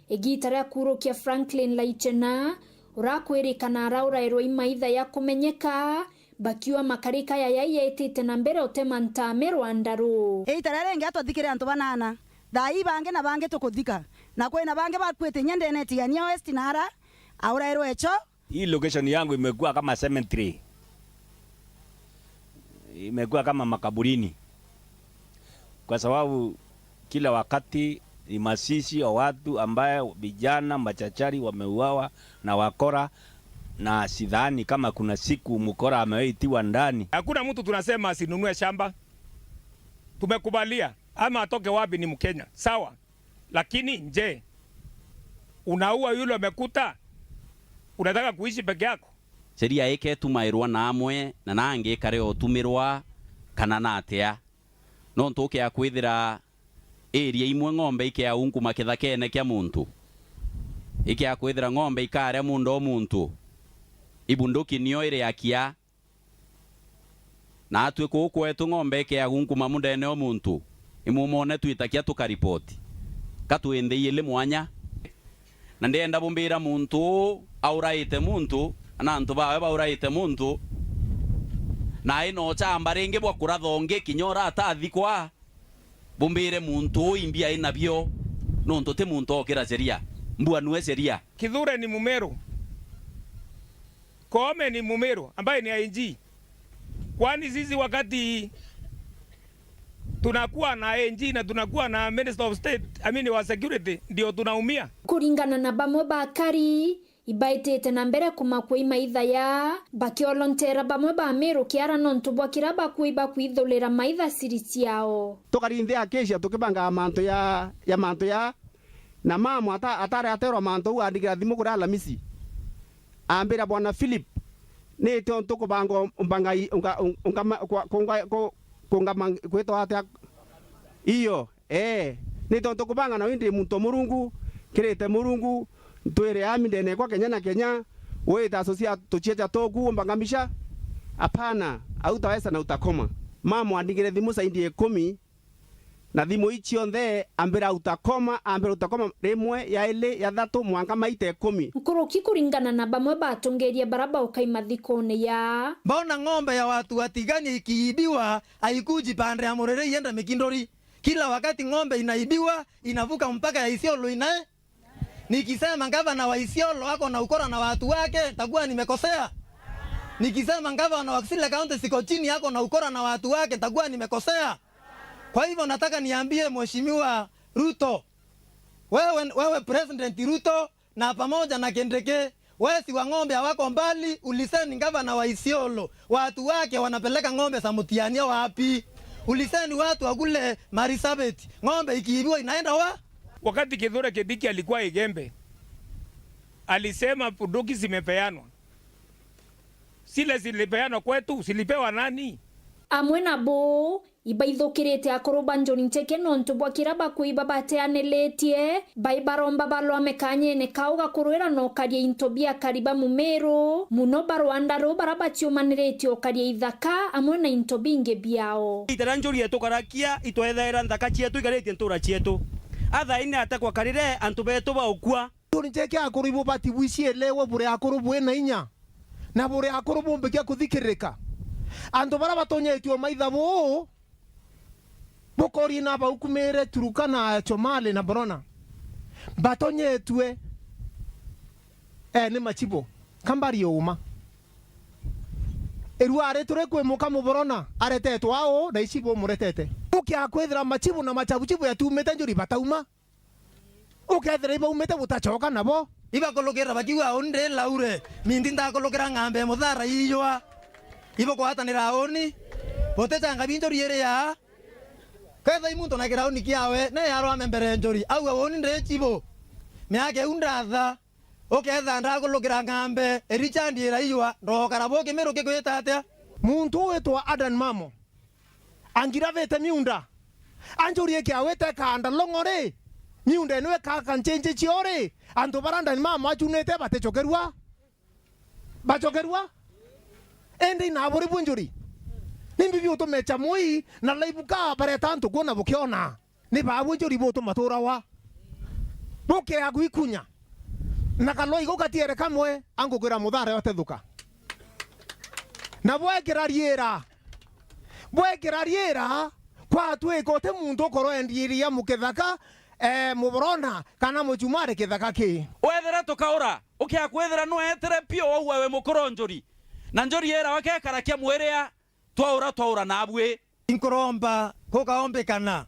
igiita ria kuurukia Franklin Laichena, urakwirikana araurairwa i maitha ya kumenyeka, bakiuga makarika yaya yetite na mbere utema ntame rwanda ruu. Iita riria ringi atwathikire antu banana, thaa ii bangi na bangi tukuthika, na kwina bangi bakuite inya ndene Tigania West na ara aurairwe echo. Hii location yangu imekuwa kama cemetery. Imekuwa kama makaburini. Kwa sababu kila wakati ni mazishi ya watu ambaye vijana machachari wameuawa na wakora, na sidhani kama kuna siku mkora amewahi tiwa ndani. Hakuna mtu tunasema asinunue shamba. Tumekubalia. Ama atoke wapi ni Mkenya. Sawa. Lakini je, unaua yule umekuta? Unataka kuishi peke yako? Sheria iketumairwa na amwe, na nangi ikare utumirwa kana natia. Nontu ukea kwithira area imwe ng'ombe ikea unkuma kithakene kia muntu, ikea kwithira ng'ombe ikaria munda o muntu, ibunduki nio iri akia. Naatwi kuu kwetu ng'ombe ikeagu nkuma mundene o muntu, imumone twitakia tukaripoti. Ka twi nthi ili mwanya. Na ndienda bumbira muntu uu auraite muntu, kana antu bawe bauraite muntu, na ina uchamba ringi bwa kuratha ungi kinya uratathikwa. Bumbire muntu uu imbi ai nabio, nontu ti muntu okira sheria. Mbua nue sheria. Kithure ni Mumeru. Koome ni Mumeru ambaye ni I G. Kwani sisi wakati tunakuwa na I G na tunakuwa na Minister of State, I mean wa security, ndio tunaumia? Kuringana na bamwe ba akari, ibaitite na mbere kumakua i maithaya, bakiolontera bamwe ba Meru kiara nontu bwa kira bakui bakwithulira maitha siri ciao. Tukari nthi ya Acacia tukibangaa mantu ya, ya mantu ya, na mamu ata-, atari aterwa mantu au, andikira thimu kuri Alamisi. Ambira, "Bwana Philip, ni tiontu kubanga umbangai, unga-, unga-, ungama-, kwa-, kunga-, ku-, kungama-, kwitwa atia?" Iyo. Ee, ni tontu kubanga na wi ndi muntu o Murungu, nkirite Murungu, ntwire ami ndene kwa kenya na kenya, wita asocia tuchiecha tuku umbangamisha? Apana, au tawesa na utakoma. Mamu andingire thimu saindi ikumi, na thimu ii cionthe ambira utakoma, ambira utakoma rimwe, yaili, ya thatu, mwanka maita ikumi. Nkuruki kuringana na bamwe batungiria bara baukai mathikone ya. Mbona ng'ombe ya watu wa Tigania ikiibiwa, haikuji pande ya Murere iende Mikinduri? Kila wakati ng'ombe inaibiwa, inavuka mpaka ya Isiolo inae. Nikisema gavana wa Isiolo ako na ukora na watu wake, nitakuwa nimekosea? Nikisema gavana wa Kisii County siko chini ako na ukora na watu wake, nitakuwa nimekosea? Kwa hivyo nataka niambie Mheshimiwa Ruto, wewe, wewe President Ruto, na pamoja na Kindiki, wezi wa ng'ombe hawako mbali. Uliseni gavana wa Isiolo, watu wake wanapeleka ng'ombe za Mutiania wapi? Uliseni watu wa kule Marsabit, ng'ombe ikiibiwa inaenda wa? Wakati Kithure Kindiki alikuwa Igembe, alisema bunduki zimepeanwa. Zile zilipeanwa kwetu, zilipewa nani? Amwe nabo, ibaithukirite akuru ba Njuri Ncheke nontu bwa kira bakui babateaniritie, bai baromba balwa mekanyene kau gakurwira na ukaria into bia akari ba Mumiru, muno ba rwanda ruu bara baciumaniritie ukaria ithaka amwe na into bingi biao. Itara Njuri etukarakia, itwethaira nthaka cietu ikaritie ntura cietu. Athaine atekwa karire antu betu baukua. Turi ncheke akuru ibo bati bwicielewe buri akuru bwina inya, na buri akuru bumbikia kuthikiririka. Antu baria batonyetue maitha buu, bukorie na baukumire Turukana, Chomali na Borona, batonyetue, eh, ni machibu. Kambari uma. Irua ari turi kwimuka Muborona aretetwe au na ichibu umuretete. Ukia kwithira machibu na machabuchibu yatumite njuri batauma. Ukethira ibaumite butachoka nabo. Ibakulukira bakiuga, "Uni ndi Laure, minti ndakulukira ng'ambe muthara iyua." Ibukwatanira uni? Butichanga binjuri iri ya. Ketha i muntu na kirauni kiawe, ne yarwame mbere njuri. Auga, "Uni ndi chibu. Miaka iu ndatha." Uketha ndakulukira ng'ambe, iricha ndiira iyua, ndokara bu kimiru kikwita atia? Muntu witwa Adan Mamo, angiravite miunda. Anjuri ikiawite kanda long'o ri, miunda ino ikaka nchinji cio ri, antu bara Adan Mamo achunite batichokerua? Bachokerua? Indi inaburi bu njuri. Ni mbibi utumecha mui na laibuka bareta antu kuona bukiona. Ni baabu njuri butuma turawa. Bukea gwikunya. Na kaloi gau gatiere kamwe, angukwira muthara yote thuka. Na bwekira riira. Bwekira riira, kwatwika uti muntu ukorwo endiria mukithaka, eh, muborona, kana muchumari kithaka ki. Wethira tukaura, ukia kwithira nweetire piu waua wi mukuru njuri. Na njuri ira wakekara kia mwiria, twaura, twaura nabui. Inkuromba kukaombikana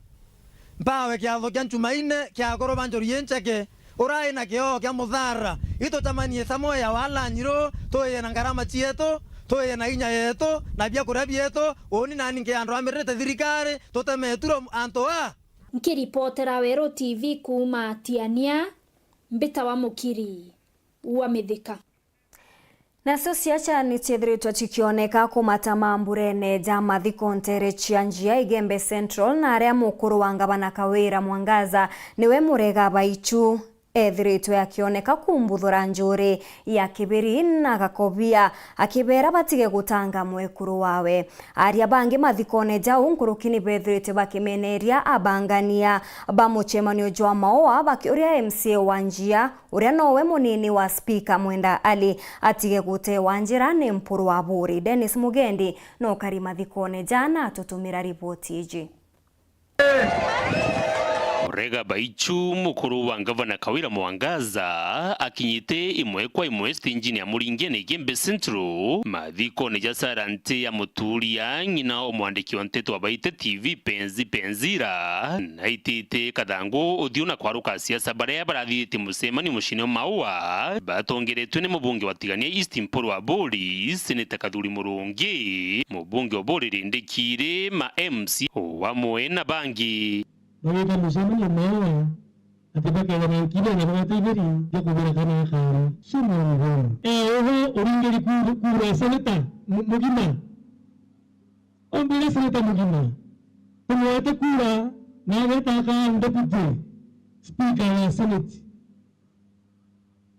mpawe kiatho kia Njumaine kia akuru ba njuri incheke, urai na kioo kia muthara, itucamanie Samoya wa Lanyiru, tuiye na ngarama cietu, tuiye na inya yetu, na biakuria bietu, uni nani nkiandwamirite thirikari, tuteme ituro antu a. Nkiripotera Weru T V kuuma Tiania, mbitawa Mukiri wa Mithika. Nacio ciaca ni ciethiritwe cikioneka kumata mamburene ja mathiko ntere cia njia Igembe Central, na aria mukuru wa ngavana Kawira Mwangaza niwe Murega Baichu ethiritwe akioneka kumbuthura njuri ya kibiri na gakobia, akibera batige gutanga mwekuru wawe. Aria bangi mathikone jau nkuruki ni bethirite bakimeneria abangania ba mucemanio jwa Maua bakiuria M C A wa njia, uria nowe munini wa spika Mwenda Ali, atige gutewa njira ni mpuru wa buri. Dennis Mugendi no kari mathikone jana atutumira riboti iji. Murega Baichu, mukuru wa ngavana Kawira Mwangaza, akinyite imwe kwa imwe stinjini ya Muringene Igembe Central, mathikone ja Sarah Nti ya Muturia, ng'ina o mwandiki wa nteto wa Baite T V Penzi Penzira, naitite kathangu uthiu na kwaruka siasa baria barathiite mucemanio mucine o Maua, batongeretwe ni mubunge wa Tigania East Mpuru Aburi, seneta Kathuri Murungi, mubunge wa Aburi Rindikiri, ma M C A o amwe na bangi. Bagwita mucemanio Maua ati bakethira nkiri na bagata ibiri bia kubira kana akari. Simon Mbowe. E, ugo uringiri kura, kura seneta mu-, mugima. Ombire seneta mugima. Tumwete kura na ageta aka deputy speaker wa senate.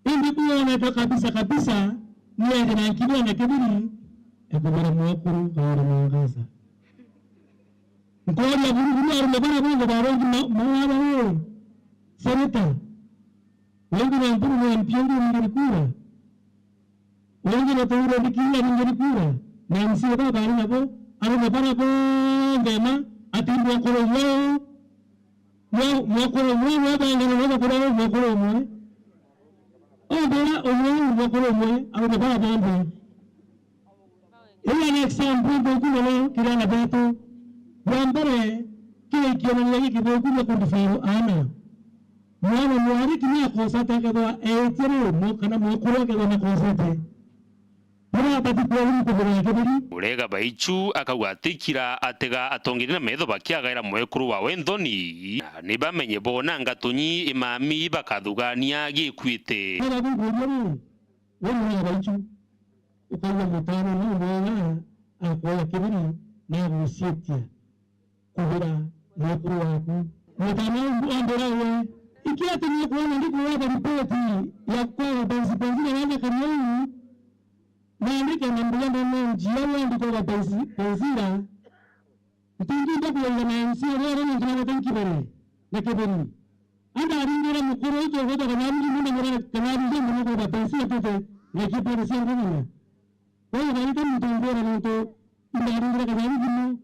Indi bwoneka kabisa kabisa, ni eje na nkibia na kibiri, ekubira mwekuru Kawira Mwangaza. Nkoria buruburu arume baria bonthe barongi ma-, mawara uu, seneta, wengi na mpuru ni M P ongi ungiri kura, wengi na tuure ndikinya ringiri kura, na M C A baba ari nabo, arume baria bonthe ma, ati mwekuru umwe uu, Mwe-, mwekuru umwe, mwe bangana na bakuru abo mwekuru umwe. Ombera umwe, mwekuru umwe, arume bara bonthe. Iu an example nthuku mono kiri aana betu. Bwa mbere, kiri kionania gikithuku gia kundifero aana. Mwana mwari kinya akosete akethwa eetie ri, mwe-, kana mwekuru akethwa nakosete. Bura bati kwa uri kubura kibiri. Murega Baichu akauga atikira atega atongeria na metho bakiagaira mwekuru wawe nthoni, na ni bamenye bona ngatunyi imami bakathugania gikuite. Bura buburia ri, we Murega Baichu, ukauga mutano ni mwega akoya kibiri na agucitia. Kubira mwekuru waku. Mutana uyu ambira we, iki ati ni kuona ndi kuwatha ripoti ya kwa Benzi Benzi na wanda kariu, na ndike na mbuya na no njia wandi kwa Benzi Benzi ra. Ntingi nda kuwenda na M C A wera na ngira wata nkibere na kibeni. Anda aringira mukuru uto goja kana ndi muna mura kana ndi muna kwa Benzi atote na kibere sia ngomana. Kwa hiyo, baita muntu mbira nontu Indaringira kanyaru thimu.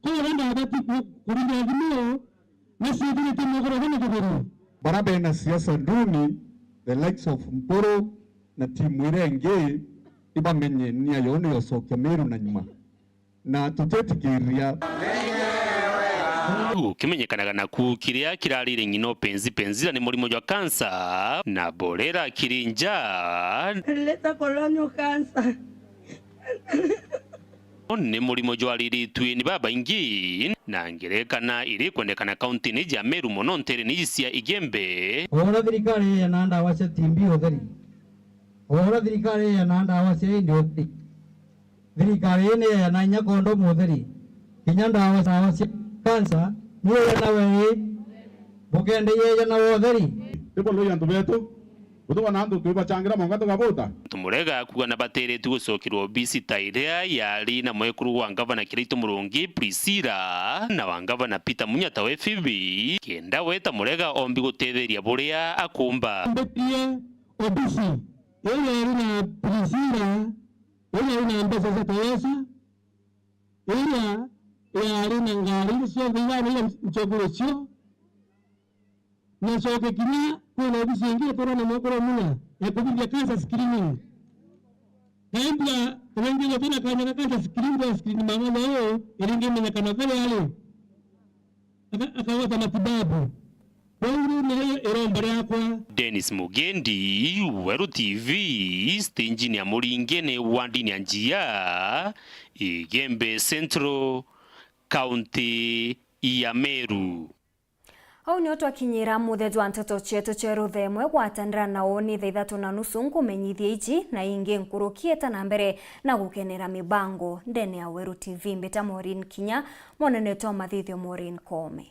Koguo riria ndabati ku-, kuringira thimu, naciithiritue moko jakwa na kigerio. Bara bena siasa nduni, the likes of Mpuru na timu iria ingi, ibamenye nia yo ni yocokia Meru na nyuma. Na tutetikiria. Gukimenyekanaga naku kiria kirarire ng'ina Penzi Penzira ni murimo jwa kansa, na burera kiri nja. Related colonial cancer. Ni murimo jwariritue ni babaingi, na ngerekana iri kwendekana kauntini ja Meru mono nterene iji cia Igembe. Uhoro thirikari ina ndawa cia T B utheri. Uhoro thirikari ina ndawa cia ini utheri. Thirikari ii ni yeana inya kondomu utheri, kinya ndawa, ndawa cia kansa ni yeana wei, bukende yeana wa utheri. Tibo lui antu betu, gutubona antu twibachangira mwanka tukabuta. Antu murega kuuga na bateretue gucokerwa obisi ta iria yari na mwekuru wa ngavana Kiraitu Murungi Priscilla na wa ngavana Peter Munya ta we Phoebe, kenda we ta murega ombi gutetheria buria akumba. Mbetie obisi iria yari na Priscilla, iria yari na mbeca cia Toyota, iria yari na ngari iria cionthe igana iria ncokere cio, na ncoke kinya kwina obisi ingi ikorwa na mwekuru Munya ya kuthithia cancer screening. Kaimbia turengeria twina kanya ga cancer screening, twa screen mama leo, iringimenyekana vere ari. Aka-, akagwata matibabu. Kwou riu niyo iromba riakwa. Dennis Mugendi, Weru T V, stage-ini ya Muringene, ward-ini ya Njia, Igembe Central, kaunti ya Meru. Au nio twakinyira muthia jwa nteto cietu cia ruthemwe. Gwatandira nao ni thaa ithatu na nusu nkumenyithia iji na ingi nkuruki. Eta na mbere na gukenera mibango ndene ya Weru T V. Mbita Maureen Kinya, monene twa mathithio Maureen Koome.